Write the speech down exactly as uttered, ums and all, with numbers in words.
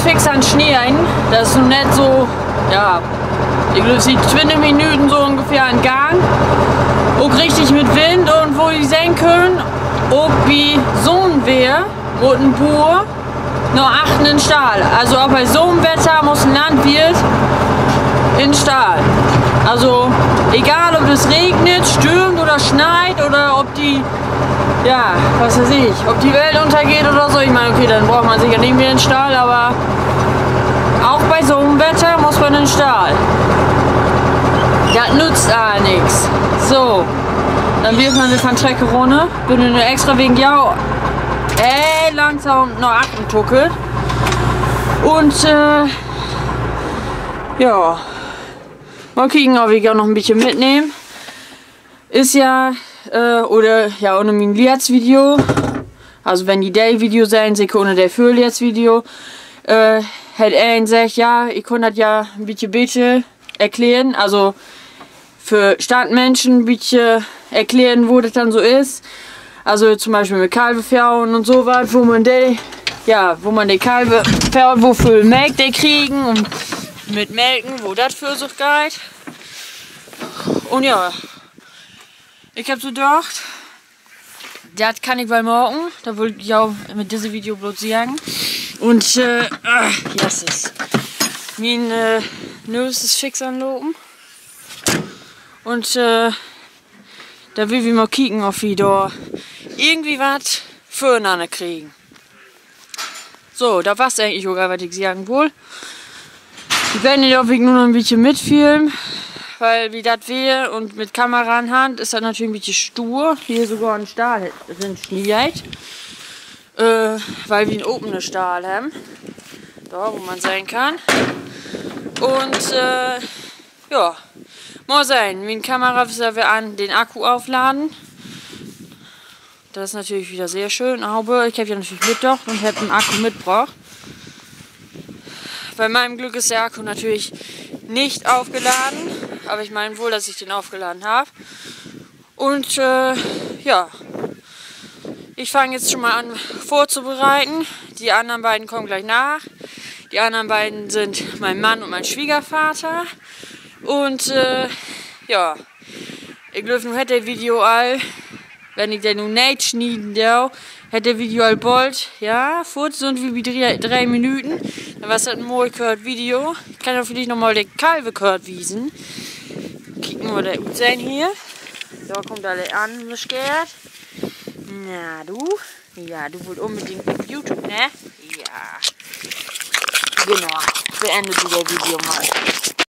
Fix an Snieden. Dat is nu nett so, ja, ik glööv, siet twintig Minüten so ungefähr an Gang. Ok richtig mit Wind un wo ji sehn köönt, ok bi so'n Weer mutt en Buur na achtern in Stall. Also ok bi so'n Wetter muss en Landwirt in Stall. Also egal, of dat regent, stürmt oder sneit oder of de, ja, wat weet ik, of de Welt ünnergeiht oder so. Ik meen, okay, denn bruukt man seker nich mehr in Stall, aver ok bi so'n Wetter muss man in Stall. Dat nützt all nix. So, denn weer ik mal weer van Trecker rünner. Bün nu extra wegen jo heel langsam na achtern tuckelt. Un, äh, ja, mal kieken, of ik jo noch en bitje mitnehm. Is ja, äh, oder ja, ünner mien letzt Video, also wenn ji de Video sehn, seker ünner de vörletzt Video, äh, hett een seggt, ja, ik kunn dat ja en bitje beter erklären, also för Stadtmenschen en bitje erklären, wo dat denn so is. Also to'n Bispeel mit Kalver föhren un so wat, wo man de, ja, wo man de Kalver föhrt, woveel Melk de kriegen un mit Melken, wo dat vör sik geiht. Un ja, ik heff so dacht, dat kann ik woll maken. Dat wull ik jo mit disse Video bloot seggen. Un, äh, ah, Jesses. Mien, äh, Nees is fix anlopen. Un, äh, denn will wi mal kieken, of wi dor irgendwie wat vörnanner kriegen. So, dat was egentlich ok al, wat ik seggen wull. Ik weet nich, of ik nu noch en bitje mitfilm, wiel bi dat Weer un mit Kamera in Hand is dat natürlich en bitje stuur. Hier sogor en Stall rin sniet, äh, wiel wi en openen Stall hebben, dor, wo man sehn kann. Un, äh, ja, mal sehn. Mien Kamera is ja weer an den Akku aufladen. Dat is natürlich wedder sehr schöön, aver ik heff ja natürlich mitdacht un heff en Akku mitbrocht. Bi mien Glück is de Akku natürlich nich aufgeladen, aver ik meen woll, dat ik den aufgeladen heff. Un, äh, ja, ik fang nu schon mal an vörtobereiden. De annern beiden kaamt gliek na. De annern beiden sünd mien Mann un mien Swiegervader. Un, äh, ja, ik glööv, nu hett de Video al, wenn ik de nu nich snieden do, hett de Video al bold, ja, foorts sünd wi bi dree, dree Minüten. Denn was dat en moi kört Video. Ik kann jo villicht noch mal de Kalver kört wiesen. Kiek mal, de utsehn hier. Dor kummt al de anner Scheert. Na, du? Ja, du wullt unbedingt op YouTube, ne? Ja. Genau. Beendt wi dat Video mal.